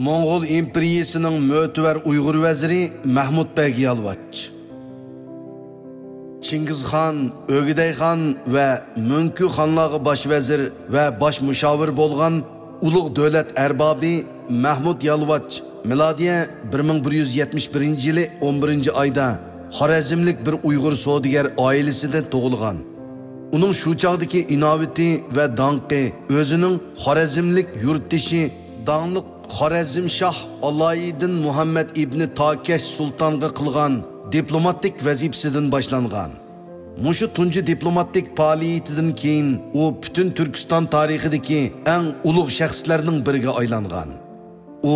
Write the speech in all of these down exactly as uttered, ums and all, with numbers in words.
موڭغۇل ئىمپېرىيىسىنىڭ مۆتىۋەر ئۇيغۇر ۋەزىرى مەھمۇد بەگ يالۋاچ. چىڭگىزخان، ئۆگىدەي خان ۋە مۆڭكۈ خانلارغا باش ۋەزىر ۋە باش مۇشاۋىر بولغان ئۇلۇغ دۆلەت ئەربابى مەھمۇد يالۋاچ مىلادىيە بىر مىڭ بىر يۈز يەتمىش بىرىنچى يىلى ئون بىرىنچى ئايدا خارەزملىك بىر ئۇيغۇر سودىگەر ئائىلىسىدە تۇغۇلغان. ئۇنىڭ شۇ چاغدىكى ئىناۋىتى ۋە داڭقى ئۆزىنىڭ خارەزملىك يۇرتدىشى، داڭلىق خارەزمشاھ ئالايىدىن مۇھەممەد ئىبنى تاكەش سۇلتانغا قىلغان دىپلوماتىك ۋەزىپىسىدىن باشلانغان. مۇشۇ تۇنجى دىپلوماتىك پائالىيىتىدىن كېيىن ئۇ پۈتۈن تۈركىستان تارىخىدىكى ئەڭ ئۇلۇغ شەخسلەرنىڭ بىرىگە ئايلانغان. ئۇ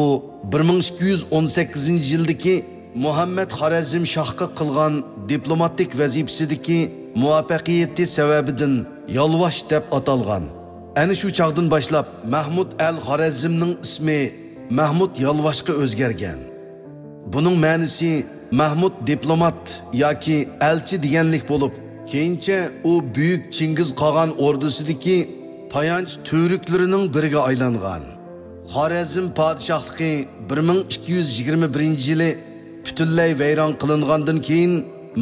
بىر مىڭ ئىككى يۈز ئون سەككىزىنچى يىلدىكى مۇھەممەد خارەزمشاھقا قىلغان دىپلوماتىك ۋەزىپىسىدىكى مۇۋەپپەقىيىتى سەۋەبىدىن يالۋاش دەپ ئاتالغان. ئەنە شۇ چاغدىن باشلاپ مەھمۇد ئەل خارەزمنىڭ ئىسمى مەھمۇد يالۋاشقا ئۆزگەرگەن. بۇنىڭ مەنىسى مەھمۇد دىپلومات ياكى ئەلچى دېگەنلىك بولۇپ، كېيىنچە ئۇ بۈيۈك چىڭگىز قاغان ئوردىسىدىكى تايانچ تۈۋرۈكلىرىنىڭ بىرىگە ئايلانغان. خارەزم پادىشاھلىقى بىر مىڭ ئىككى يۈز يىگىرمە بىرىنچى يىلى پۈتۈنلەي ۋەيران قىلىنغاندىن كېيىن،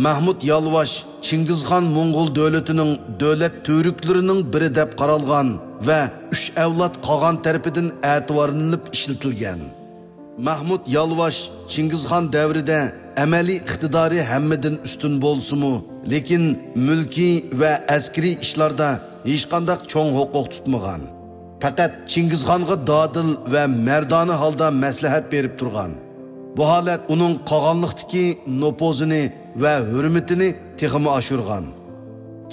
مەھمۇد يالۋاش چىڭگىزخان موڭغۇل دۆلىتىنىڭ دۆلەت تۈۋرۈكلىرىنىڭ بىرى دەپ قارالغان ۋە ئۈچ ئەۋلاد قاغان تەرىپىدىن ئەتىۋارلىنىپ ئىشلىتىلگەن. مەھمۇد يالۋاش چىڭگىزخان دەۋرىدە ئەمەلىي ئىقتىدارى ھەممىدىن ئۈستۈن بولسىمۇ، لېكىن مۈلكىي ۋە ئەسكىرىي ئىشلاردا ھېچقانداق چوڭ ھوقۇق تۇتمىغان. پەقەت چىڭگىزخانغا دادىل ۋە مەردانە ھالدا مەسلىھەت بېرىپ تۇرغان. بۇ ھالەت ئۇنىڭ قاغانلىقتىكى نوپۇزىنى ۋە ھۆرمىتىنى تېخىمۇ ئاشۇرغان.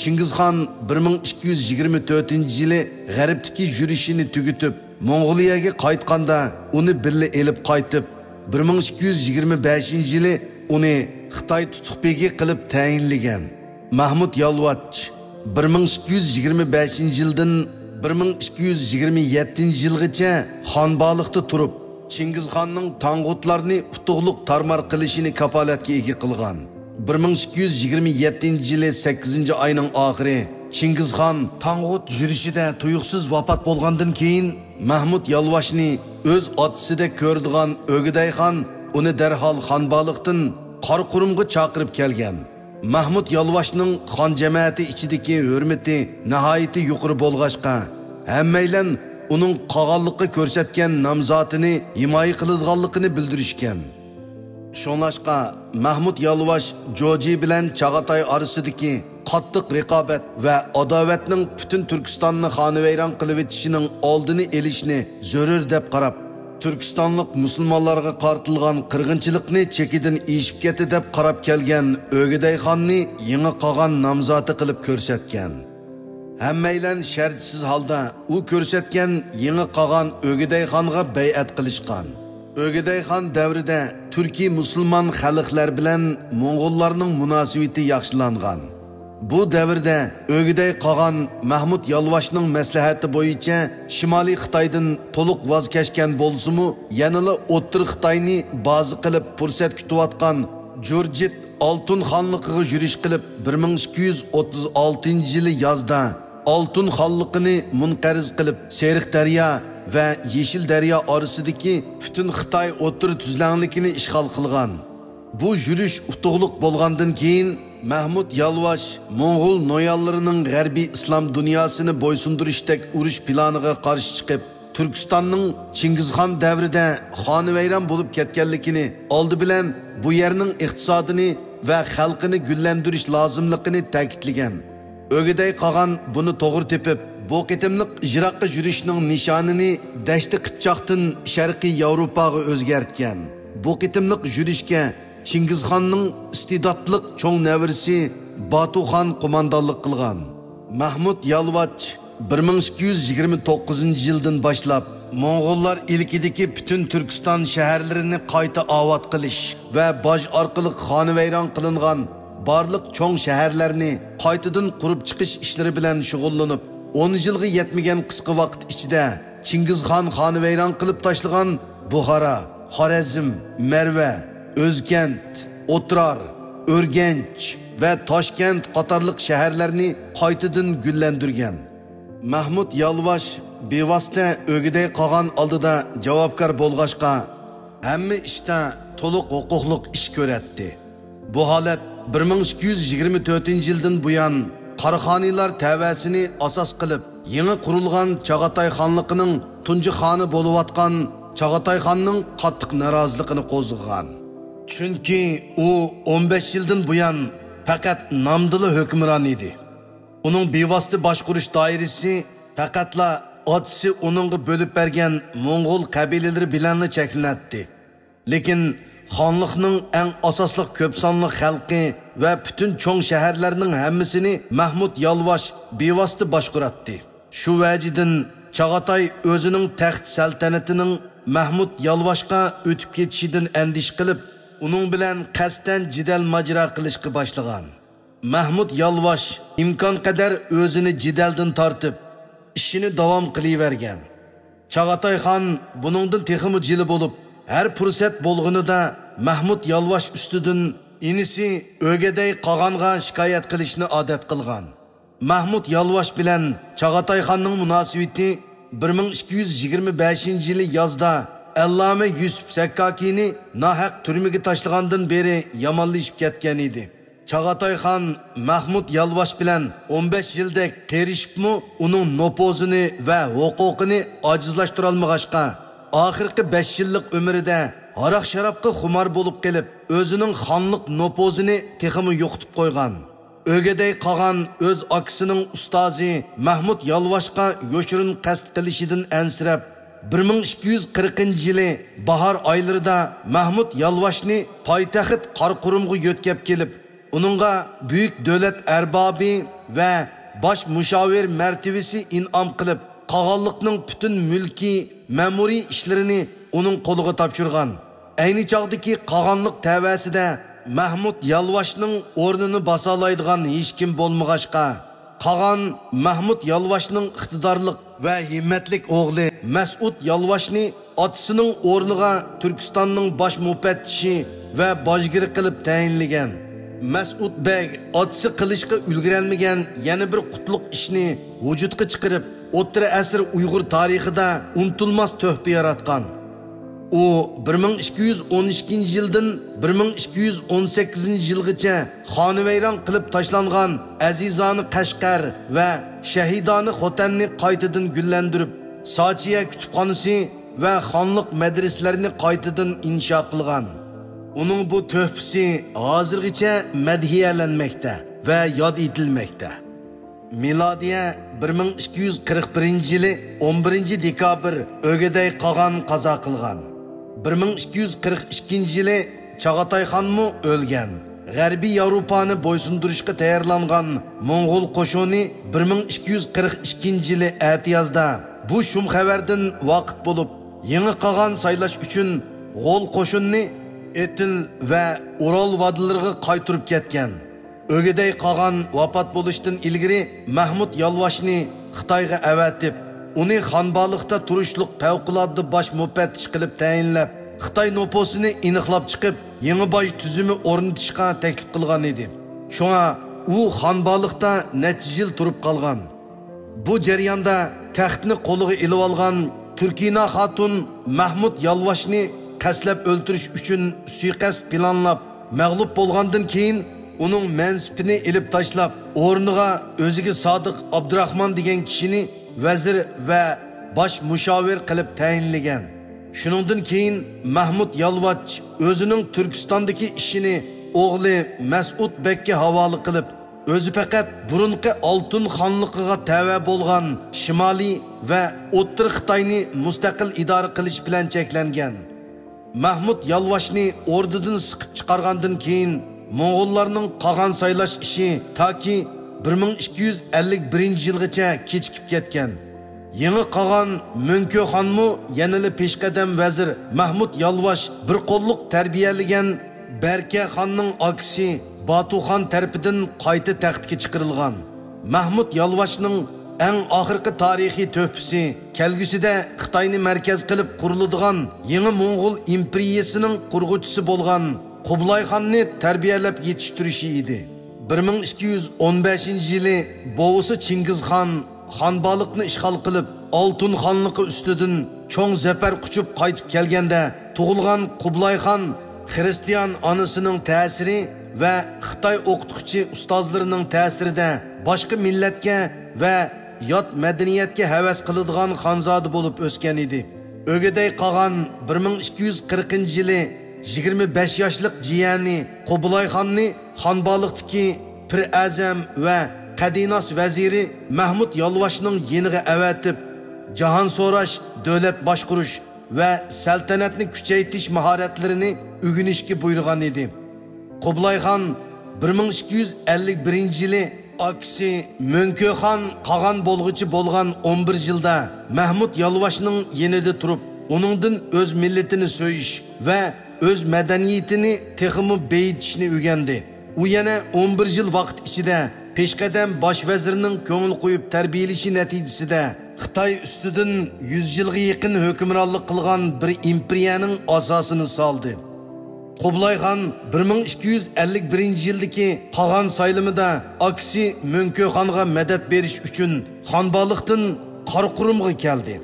چىڭگىزخان بىر مىڭ ئىككى يۈز يىگىرمە تۆتىنچى يىلى غەربتىكى يۈرۈشىنى تۈگىتىپ، موڭغۇلىيەگە قايتقاندا ئۇنى بىللە ئېلىپ قايتىپ، بىر مىڭ ئىككى يۈز يىگىرمە بەشىنچى يىلى ئۇنى خىتاي تۇتۇق بېگى قىلىپ تەيىنلىگەن. مەھمۇد يالۋاچ بىر مىڭ ئىككى يۈز يىگىرمە بەشىنچى يىلدىن بىر مىڭ ئىككى يۈز يىگىرمە يەتتىنچى يىلغىچە خانبالىقتا تۇرۇپ، چىڭگىزخاننىڭ تاڭغۇتلارنى ئۇتۇقلۇق تارمار قىلىشىنى كاپالەتكە ئىگە قىلغان. بىر مىڭ ئىككى يۈز يىگىرمە يەتتىنچى يىلى سەككىزىنچى ئاينىڭ ئاخىرى چىڭگىزخان تاڭغۇت يۈرۈشىدە تۇيۇقسىز ۋاپات بولغاندىن كېيىن، مەھمۇد يالۋاشنى ئۆز ئاتىسىدەك كۆرىدىغان ئۆگىدەي خان ئۇنى دەرھال خانبالىقتىن قاراقۇرۇمغا چاقىرىپ كەلگەن. مەھمۇد يالۋاشنىڭ خان جەمەتى ئىچىدىكى ھۆرمىتى ناھايىتى يۇقىرى بولغاچقا، ھەممەيلەن ئۇنىڭ قاغانلىققا كۆرسەتكەن نامزاتىنى ھىمايە قىلىدىغانلىقىنى بىلدۈرۈشكەن. شۇڭلاشقا، مەھمۇد يالۋاش جوجى بىلەن چاغاتاي ئارىسىدىكى قاتتىق رىقابەت ۋە ئاداۋەتنىڭ پۈتۈن تۈركىستاننى خانىۋەيران قىلىۋېتىشىنىڭ ئالدىنى ئېلىشنى زۆرۈر دەپ قاراپ، تۈركىستانلىق مۇسۇلمانلارغا قارىتىلغان قىرغىنچىلىقنى چېكىدىن ئېشىپ كەتتى دەپ قاراپ كەلگەن ئۆگىدەي خاننى يېڭى قاغان نامزاتى قىلىپ كۆرسەتكەن. ھەممەيلەن شەرتسىز ھالدا ئۇ كۆرسەتكەن يېڭى قاغان ئۆگىدەي خانغا بەيئەت قىلىشقان. ئۆگىدەي خان دەۋرىدە تۈركىي مۇسۇلمان خەلقلەر بىلەن موڭغۇللارنىڭ مۇناسىۋىتى ياخشىلانغان. بۇ دەۋردە ئۆگىدەي قاغان مەھمۇد يالۋاشنىڭ مەسلىھەتى بويىچە شىمالىي خىتايدىن تولۇق ۋاز كەچكەن بولسىمۇ، يەنىلا ئوتتۇرا خىتاينى بازا قىلىپ پۇرسەت كۈتۈۋاتقان جۇرجىت ئالتۇن خانلىقىغا يۈرۈش قىلىپ، بىر مىڭ ئىككى يۈز ئوتتۇز ئالتىنچى يىلى يازدا ئالتۇن خانلىقىنى مۇنقەرز قىلىپ، سېرىق دەريا ۋە يېشىل دەريا ئارىسىدىكى پۈتۈن خىتاي ئوتتۇرا تۈزلەڭلىكىنى ئىشغال قىلغان. بۇ يۈرۈش ئۇتۇقلۇق بولغاندىن كېيىن، مەھمۇد يالۋاش موڭغۇل نويانلىرىنىڭ غەربىي ئىسلام دۇنياسىنى بويسۇندۇرۇشتەك ئۇرۇش پىلانىغا قارشى چىقىپ، تۈركىستاننىڭ چىڭگىزخان دەۋرىدە خانىۋەيران بولۇپ كەتكەنلىكىنى، ئالدى بىلەن بۇ يەرنىڭ ئىقتىسادىنى ۋە خەلقىنى گۈللەندۈرۈش لازىملىقىنى تەكىتلىگەن. ئۆگىدەي قاغان بۇنى توغرا تېپىپ، بۇ قېتىملىق يىراققا يۈرۈشنىڭ نىشانىنى دەشتى قىپچاقتىن شەرقىي ياۋروپاغا ئۆزگەرتكەن. بۇ قېتىملىق يۈرۈشكە چىڭگىزخاننىڭ ئىستېداتلىق چوڭ نەۋرىسى باتۇخان قوماندانلىق قىلغان. مەھمۇد يالۋاچ بىر مىڭ ئىككى يۈز يىگىرمە توققۇزىنچى يىلدىن باشلاپ، موڭغۇللار ئىلكىدىكى پۈتۈن تۈركىستان شەھەرلىرىنى قايتا ئاۋات قىلىش ۋە باج ئارقىلىق خانىۋەيران قىلىنغان بارلىق چوڭ شەھەرلەرنى قايتىدىن قۇرۇپ چىقىش ئىشلىرى بىلەن شۇغۇللىنىپ، ئون يىلغا يەتمىگەن قىسقا ۋاقىت ئىچىدە چىڭگىزخان خانىۋەيران قىلىپ تاشلىغان بۇخارا، خارەزم، مەرۋە، ئۆزكەنت، ئوترار، ئۆرگەنچ ۋە تاشكەنت قاتارلىق شەھەرلەرنى قايتىدىن گۈللەندۈرگەن. مەھمۇد يالۋاش بىۋاسىتە ئۆگىدەي قاغان ئالدىدا جاۋابكار بولغاچقا، ھەممە ئىشتا تولۇق ھوقۇقلۇق ئىش كۆرەتتى. بۇ ھالەت بىر مىڭ ئىككى يۈز يىگىرمە تۆتىنچى يىلدىن بۇيان قاراخانىيلار تەۋەسىنى ئاساس قىلىپ، يېڭى قۇرۇلغان چاغاتاي خانلىقىنىڭ تۇنجى خانى بولۇۋاتقان چاغاتاي خاننىڭ قاتتىق نارازىلىقىنى قوزغىغان. چۈنكى ئۇ ئون بەش يىلدىن بۇيان پەقەت نامدىلا ھۆكۈمران ئىدى. ئۇنىڭ بىۋاسىتە باشقۇرۇش دائىرىسى پەقەتلا ئاتىسى ئۇنىڭغا بۆلۈپ بەرگەن موڭغۇل قەبىلىلىرى بىلەنلا چەكلىنەتتى. لېكىن خانلىقنىڭ ئەڭ ئاساسلىق كۆپ سانلىق خەلقى ۋە پۈتۈن چوڭ شەھەرلەرنىڭ ھەممىسىنى مەھمۇد يالۋاش بىۋاسىتە باشقۇراتتى. شۇ ۋەجىدىن چاغاتاي ئۆزىنىڭ تەخت سەلتەنىتىنىڭ مەھمۇد يالۋاشقا ئۆتۈپ كېتىشىدىن ئەندىشە قىلىپ، ئۇنىڭ بىلەن قەستەن جېدەل ماجىرا قىلىشقا باشلىغان. مەھمۇد يالۋاش ئىمكانقەدەر ئۆزىنى جېدەلدىن تارتىپ، ئىشىنى داۋام قىلىۋەرگەن. چاغاتاي خان بۇنىڭدىن تېخىمۇ جىلە بولۇپ، ھەر پۇرسەت بولغىنىدا مەھمۇد يالۋاش ئۈستىدىن ئىنىسى ئۆگەدەي قاغانغا شىكايەت قىلىشنى ئادەت قىلغان. مەھمۇد يالۋاش بىلەن چاغاتاي خاننىڭ مۇناسىۋىتى بىر مىڭ ئىككى يۈز يىگىرمە بەشىنچى يىلى يازدا ئەللامە يۈسۈپ سەككاكىنى ناھەق تۈرمىگە تاشلىغاندىن بېرى يامانلىشىپ كەتكەن ئىدى. چاغاتاي خان مەھمۇد يالۋاش بىلەن ئون بەش يىلدەك قېرىشىپمۇ، ئۇنىڭ نوپۇزىنى ۋە ھوقۇقىنى ئاجىزلاشتۇرالمىغاچقا، ئاخىرقى بەش يىللىق ئۆمرىدە ھاراق-شارابقا خۇمار بولۇپ قېلىپ، ئۆزىنىڭ خانلىق نوپۇزىنى تېخىمۇ يوقىتىپ قويغان. ئۆگەدەي قاغان ئۆز ئاكىسىنىڭ ئۇستازى مەھمۇد يالۋاشقا يوشۇرۇن قەست قىلىشىدىن ئەنسىرەپ، بىر مىڭ ئىككى يۈز قىرىقىنچى يىلى باھار ئايلىرىدا مەھمۇد يالۋاشنى پايتەخت قاراقۇرۇمغا يۆتكەپ كېلىپ، ئۇنىڭغا بۈيۈك دۆلەت ئەربابى ۋە باش مۇشاۋىر مەرتىۋىسى ئىنئام قىلىپ، قاغانلىقنىڭ پۈتۈن مۈلكىي، مەمۇرىي ئىشلىرىنى ئۇنىڭ قولىغا تاپشۇرغان. ئەينى چاغدىكى قاغانلىق تەۋەسىدە مەھمۇد يالۋاشنىڭ ئورنىنى باسالايدىغان ھېچكىم بولمىغاچقا، قاغان مەھمۇد يالۋاشنىڭ ئىقتىدارلىق ۋە ھىممەتلىك ئوغلى مەسئۇد يالۋاشنى ئاتىسىنىڭ ئورنىغا تۈركىستاننىڭ باش مۇپەتتىشى ۋە باجگىرى قىلىپ تەيىنلىگەن. مەسئۇد بەگ ئاتىسى قىلىشقا ئۈلگۈرەلمىگەن يەنە بىر قۇتلۇق ئىشنى ۋۇجۇدقا چىقىرىپ، ئوتتۇرا ئەسىر ئۇيغۇر تارىخىدا ئۇنتۇلماس تۆھپە ياراتقان. ئۇ بىر مىڭ ئىككى يۈز ئون ئىككىنچى يىلدىن بىر مىڭ ئىككى يۈز ئون سەككىزىنچى يىلغىچە خانىۋەيران قىلىپ تاشلانغان ئەزىزانە قەشقەر ۋە شەھىدانە خوتەننى قايتىدىن گۈللەندۈرۈپ، ساچىيە كۇتۇپخانىسى ۋە خانلىق مەدرىسىلەرنى قايتىدىن ئىنشا قىلغان. ئۇنىڭ بۇ تۆھپىسى ھازىرغىچە مەدھىيەلەنمەكتە ۋە ياد ئېتىلمەكتە. مىلادىيە بىر مىڭ ئىككى يۈز قىرىق بىرىنچى يىلى ئون بىرىنچى دېكابىر ئۆگىدەي قاغان قازا قىلغان. بىر مىڭ ئىككى يۈز قىرىق ئىككىنچى يىلى چاغاتاي خانمۇ ئۆلگەن. غەربىي ياۋروپانى بويسۇندۇرۇشقا تەييارلانغان موڭغۇل قوشۇنى بىر مىڭ ئىككى يۈز قىرىق ئىككىنچى يىلى ئەتىيازدا بۇ شۇم خەۋەردىن ۋاقىپ بولۇپ، يېڭى قاغان سايلاش ئۈچۈن غول قوشۇننى ئېتىل ۋە ئۇرال ۋادىلىرىغا قايتۇرۇپ كەتكەن. ئۆگىدەي قاغان ۋاپات بولۇشتىن ئىلگىرى مەھمۇد يالۋاشنى خىتايغا ئەۋەتىپ، ئۇنى خانبالىقتا تۇرۇشلۇق پەۋقۇلئاددە باش مۇپەتتىش قىلىپ تەيىنلەپ، خىتاي نوپۇسىنى ئېنىقلاپ چىقىپ، يېڭى باج تۈزۈمى ئورنىتىشقا تەكلىپ قىلغان ئىدى. شۇڭا ئۇ خانبالىقتا نەچچە يىل تۇرۇپ قالغان. بۇ جەرياندا تەختنى قولىغا ئېلىۋالغان تۈركىنا خاتۇن مەھمۇد يالۋاشنى قەستلەپ ئۆلتۈرۈش ئۈچۈن سۇيىقەست پىلانلاپ، مەغلۇپ بولغاندىن كېيىن، ئۇنىڭ مەنسىپىنى ئېلىپ تاشلاپ، ئورنىغا ئۆزىگە سادىق ئابدۇراخمان دېگەن كىشىنى ۋەزىر ۋە باش مۇشاۋىر قىلىپ تەيىنلىگەن. شۇنىڭدىن كېيىن مەھمۇد يالۋاش ئۆزىنىڭ تۈركىستاندىكى ئىشىنى ئوغلى مەسئۇد بەگكە ھاۋالە قىلىپ، ئۆزى پەقەت بۇرۇنقى ئالتۇن خانلىقىغا تەۋە بولغان شىمالىي ۋە ئوتتۇرا خىتاينى مۇستەقىل ئىدارە قىلىش بىلەن چەكلەنگەن. مەھمۇد يالۋاشنى ئوردىدىن سىقىپ چىقارغاندىن كېيىن، موڭغۇللارنىڭ قاغان سايلاش ئىشى تاكى بىر مىڭ ئىككى يۈز ئەللىك بىرىنچى يىلغىچە كېچىكىپ كەتكەن. يېڭى قاغان مۆڭكۆ خانمۇ يەنىلا پېشقەدەم ۋەزىر مەھمۇد يالۋاش بىر قوللۇق تەربىيەلىگەن بەركە خاننىڭ ئاكىسى باتۇ خان تەرىپىدىن قايتا تەختكە چىقىرىلغان. مەھمۇد يالۋاشنىڭ ئەڭ ئاخىرقى تارىخىي تۆھپىسى كەلگۈسىدە خىتاينى مەركەز قىلىپ قۇرۇلىدىغان يېڭى موڭغۇل ئىمپېرىيىسىنىڭ قۇرغۇچىسى بولغان قۇبلاي خاننى تەربىيەلەپ يېتىشتۈرۈشى ئىدى. بىر مىڭ ئىككى يۈز ئون بەشىنچى يىلى بوۋىسى چىڭگىز خان خانبالىقنى ئىشغال قىلىپ، ئالتۇن خانلىقى ئۈستىدىن چوڭ زەپەر قۇچۇپ قايتىپ كەلگەندە، تۇغۇلغان قۇبلايخان خىرىستىيان ئانىسىنىڭ تەسىرى ۋە خىتاي ئوقۇتقۇچى ئۇستازلىرىنىڭ تەسىرىدە باشقا مىللەتكە ۋە يات مەدەنىيەتكە ھەۋەس قىلىدىغان خانزادە بولۇپ ئۆسكەن ئىدى. ئۆگىدەي قاغان بىر مىڭ ئىككى يۈز قىرىقىنچى يىلى يىگىرمە بەش ياشلىق جىيەنى قۇبلايخاننى خانبالىقتىكى پىر ئەزەم ۋە قەدىناس ۋەزىرى مەھمۇد يالۋاشنىڭ يېنىغا ئەۋەتىپ، جاھان سوراش، دۆلەت باشقۇرۇش ۋە سەلتەنەتنى كۈچەيتىش ماھارەتلىرىنى ئۆگىنىشكە بۇيرۇغان ئىدى. قۇبلايخان بىر مىڭ ئىككى يۈز ئەللىك بىرىنچى يىلى ئاكىسى مۆڭكۆخان قاغان بولغۇچى بولغان ئون بىر يىلدا مەھمۇد يالۋاشنىڭ يېنىدا تۇرۇپ، ئۇنىڭدىن ئۆز مىللىتىنى سۆيۈش ۋە ئۆز مەدەنىيىتىنى تېخىمۇ بېيىتىشنى ئۆگەندى. ئۇ يەنە ئون بىر يىل ۋاقىت ئىچىدە پېشقەدەم باش ۋەزىرنىڭ كۆڭۈل قويۇپ تەربىيەلىشى نەتىجىسىدە خىتاي ئۈستىدىن يۈز يىلغا يېقىن ھۆكۈمرانلىق قىلغان بىر ئىمپېرىيەنىڭ ئاساسىنى سالدى. قۇبلايخان بىر مىڭ ئىككى يۈز ئەللىك بىرىنچى يىلدىكى قاغان سايلىمىدا ئاكىسى مۆڭكۆخانغا مەدەت بېرىش ئۈچۈن خانبالىقتىن قاراقۇرۇمغا كەلدى.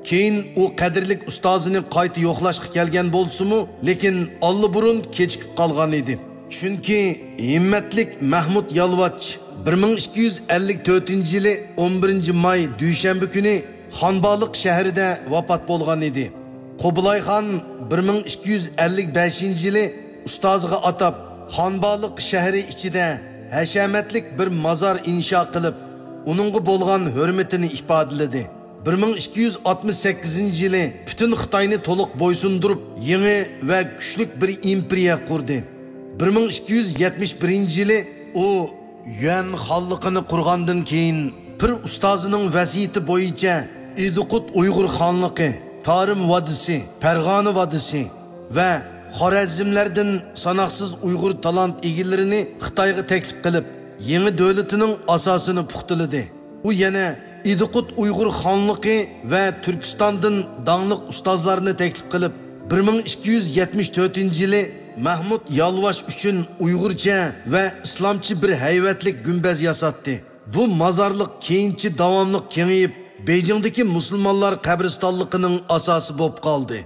كېيىن ئۇ قەدىرلىك ئۇستازىنى قايتا يوقلاشقا كەلگەن بولسىمۇ، لېكىن ئاللىبۇرۇن كېچىكىپ قالغان ئىدى. چۈنكى ھىممەتلىك مەھمۇد يالۋاچ بىر مىڭ ئىككى يۈز ئەللىك تۆتىنچى يىلى ئون بىرىنچى ماي دۈشەنبە كۈنى خانبالىق شەھىرىدە ۋاپات بولغان ئىدى. قۇبلايخان بىر مىڭ ئىككى يۈز ئەللىك بەشىنچى يىلى ئۇستازىغا ئاتاپ، خانبالىق شەھىرى ئىچىدە ھەشەمەتلىك بىر مازار ئىنشا قىلىپ، ئۇنىڭغا بولغان ھۆرمىتىنى ئىپادىلىدى. بىر مىڭ ئىككى يۈز ئاتمىش سەككىزىنچى يىلى پۈتۈن خىتاينى تولۇق بويسۇندۇرۇپ، يېڭى ۋە كۈچلۈك بىر ئىمپېرىيە قۇردى. بىر مىڭ ئىككى يۈز يەتمىش بىرىنچى يىلى ئۇ يۈەن خانلىقىنى قۇرغاندىن كېيىن، پىر ئۇستازىنىڭ ۋەسىيىتى بويىچە ئىدىقۇت ئۇيغۇر خانلىقى، تارىم ۋادىسى، پەرغانە ۋادىسى ۋە خارەزملەردىن ساناقسىز ئۇيغۇر تالانت ئىگىلىرىنى خىتايغا تەكلىپ قىلىپ، يېڭى دۆلىتىنىڭ ئاساسىنى پۇختىلىدى. ئۇ يەنە ئىدىقۇت ئۇيغۇر خانلىقى ۋە تۈركىستاندىن داڭلىق ئۇستازلارنى تەكلىپ قىلىپ، بىر مىڭ ئىككى يۈز يەتمىش تۆتىنچى يىلى مەھمۇد يالۋاش ئۈچۈن ئۇيغۇرچە ۋە ئىسلامچە بىر ھەيۋەتلىك گۈمبەز ياساتتى. بۇ مازارلىق كېيىنچە داۋاملىق كېڭىيىپ، بېيجىڭدىكى مۇسۇلمانلار قەبرىستانلىقىنىڭ ئاساسى بولۇپ قالدى.